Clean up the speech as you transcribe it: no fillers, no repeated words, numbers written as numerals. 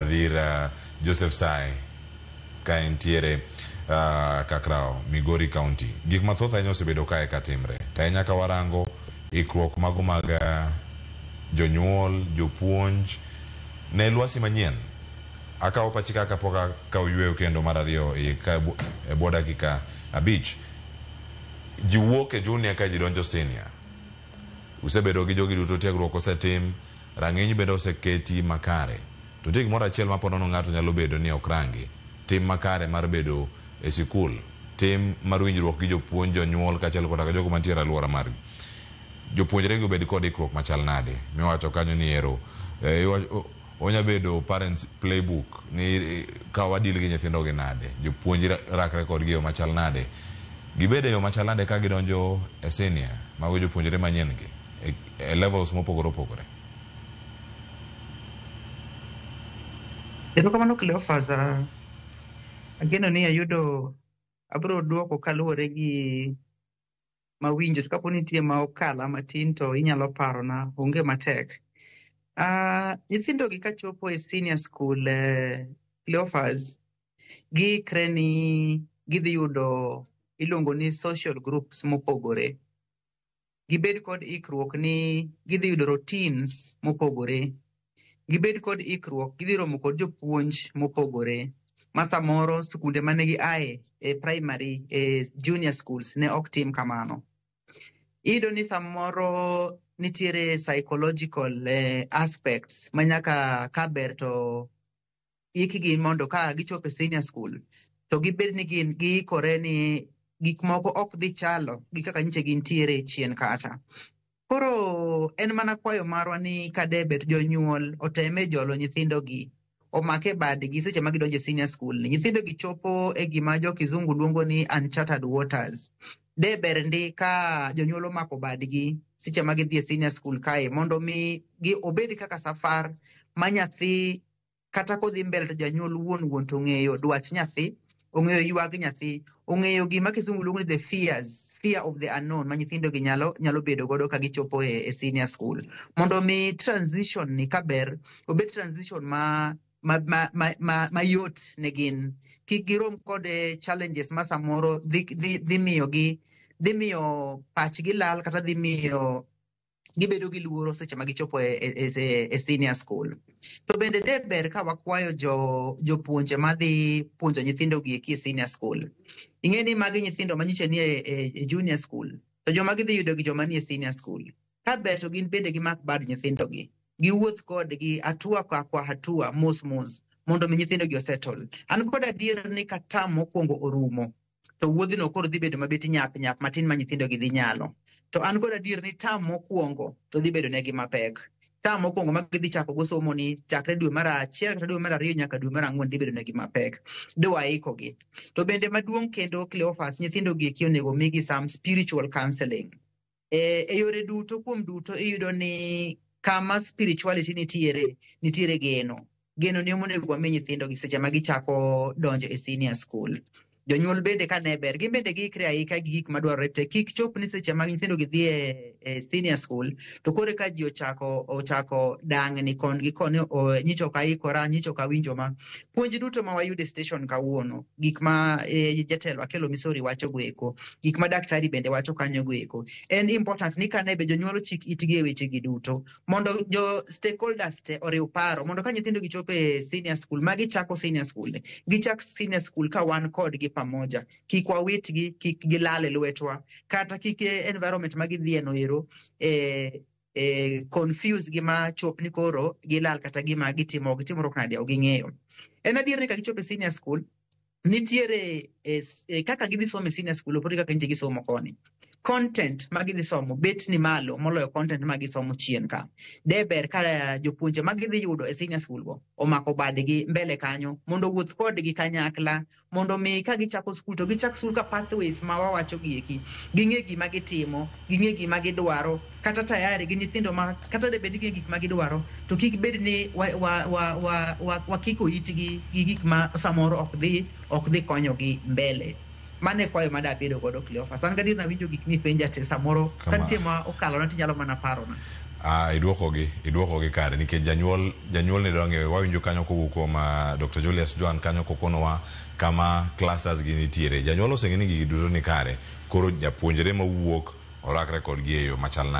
Adhi ir Joseph Sae ka entiere Kakrao, Migori County. Gik mathoth ahinya osebedo kae katimre. To ahinya ka warango ikruok mago mag jonyuol, jopuonj ne lwasi manyien. Akawo pachi ka kapok akawo yueyo kendo mar ariyo e bwo dakika 5. Ji wuok e junior ka ji donjo senior. Usebedo gi jogi duto, tiegruok osetim, rang'iny bende oseketi makare. To nitie gimoro achiel ma ponono ng'ato nyalo bedo ni ok rangi. Tim makare mar bedo e sikul, tim mar winjruok gi jopuonj, jonyuol kaachiel koda jogo mantiere e alwora margi. Jopuonjre gi obed kod ikruok machal nade? Miwacho kanyo ni ero onya bedo parents playbook ni ka wadil gi nyithindo gi nade, jopuonj rakre kodgi e yo machal nade, gibed e yo machal nade ka gidonjo e senior, mago jopuonjre manyien gi e levels mopogore opogore. Erokamano Cleophas, ageno ni ayudo abiro duoko kaluwore gi mawinjo to kapo ni nitie ma okala matin to inyalo parona onge matek. Nyithindo gi kachopo e senior school, Cleophas, giikre ni gidhi yudo iluongo ni social groups mopogore. Gibed kod ikruok ni gidhi yudo routines mopogore. Gibed kod ikruok gidhi romo kod jopuonj mopogore ma samoro skunde mane giaye e primary, e junior schools ne ok tim kamano. Iyudo ni samoro nitiere psychological aspects ma nyaka kaber to ikgi mondo ka gichopo e senior school to gibed ni gin giikore ni gik moko ok dhi chalo gi kaka nyiche gintiere chien kacha. Koro en mana kwayo marwa ni kadebe to jonyuol oteme jolo nyithindo gi omake badgi seche ma gidonjo e senior school ni. Nyithindo gi chopo e gima jo kizungu luongo ni uncharted waters. De ber ndi ka jonyuol omako badgi seche ma gidhi e senior school kae mondo mi gi obed kaka safar ma nyathi kata kodhi mbele to janyuol wuon wuon to ong'eyo dwach nyathi, ong'eyo ywag nyathi, ong'eyo gima kizungu luongo ni the fears, fear of the unknown ma nyithindo gi nyalo bedo godo ka gichopo e senior school. Mondo mi transition ni kaber, obed transition ma yot ne gin. Kik girom kod challenges ma samoro dhi miyo gi, dhi miyo pachgi lal kata dhi miyo gibedo gi luoro seche ma gichopo e senior school. To bende de ber ka wakwayo jopuonje madhi puonjo nyithindo gi eki e senior school. Ing'e ni magi nyithindo manyiche ni e junior school, to joma gidhi yudo gi joma ni e senior school. Ka ber to gin bende gimak bad nyithindo gi. Giwuoth kodgi hatua kwa hatua mos mos mondo mi nyithindo gi osettle. An kod adier ni ka term mokwongo orumo, to wuodhino koro dhi bedo mabet nyap nyap matin ma nyithindo gi dhi nyalo. To an kod adier ni term mokwongo to dhi bedo negi mapek. Term mokwongo ma gidhi chako go somo ni chakre dwe mar 1 kata dwe mar 2 nyaka dwe mar 4 dhi bedo negi mapek. De waikogi. To bende maduong' kendo Cleophas, nyithindo gi eki onego migi some spiritual counseling. E yore duto kuom duto iyudo ni kama spirituality nitiere, nitiere geno. Geno ni onego wami nyithindo gi seche ma gichako donjo e senior school. Jonyuol bende ka ne ber, gin bende giikre aika gi gik madwarore te. Kik chop ni seche ma nyithindo gi dhi e senior school, to koro ka ji ochako dang'ni kon gi koni, nyicho ok aikora, nyicho ok awinjo ma. Puonj duto ma wayudo e station kawuono, gik ma jatelo Akelo Misori wacho go eko, gik ma daktari bende wacho kanyo go eko. En important ni ka ne be jonyuol ochik itgi e weche gi duto, mondo jo stakeholders te oriw paro, mondo ka nyithindo gi chopo e senior school, ma gichako senior school, gichak senior school ka wan kodgi pamoja. Kik wawitgi, kik gilal e lwetwa, kata kik environment ma gidhie no ero, confuse gi ma chop ni koro gilal kata gima gitimo, gitimruok nade ok ging'eyo. En adier ni ka gichopo e senior school, nitiere kaka gidhi somo e senior school opogore kaka nyiche gisomo koni. Content ma gidhi somo bet ni malo moloyo content ma gisomo chien ka. De ber ka jopuonje ma gidhi yudo e senior school go omako badgi mbele kanyo mondo owuoth kodgi kanyakla, mondo mi ka gichako skul to gichak skul ka pathways ma wawacho gi eki, ging'e gima gitimo, ging'e gima gidwaro, kata tayari gi nyithindo ma kata de bed ni ging'e gik ma gidwaro to kik bed ni wakiko itgi gi gik ma samoro ok dhi konyogi mbele. Mano e kwayo ma dabedo godo Cleophas. An gadier nawinjo gik mipenja te samoro ka nitie ma okalona tinyalo mana parona. Ah, iduokogi, iduokogi kare nikech janyuol janyuol ne dwa ng'eyo wawinjo kanyo kowuok kuom Dr. Julius Joan kanyo kokonowa kama clusters gi nitiere. Janyuol oseng'e ni gigi duto ni kare, koro japuonjre mawuok orakre kodgi e yo machal nade.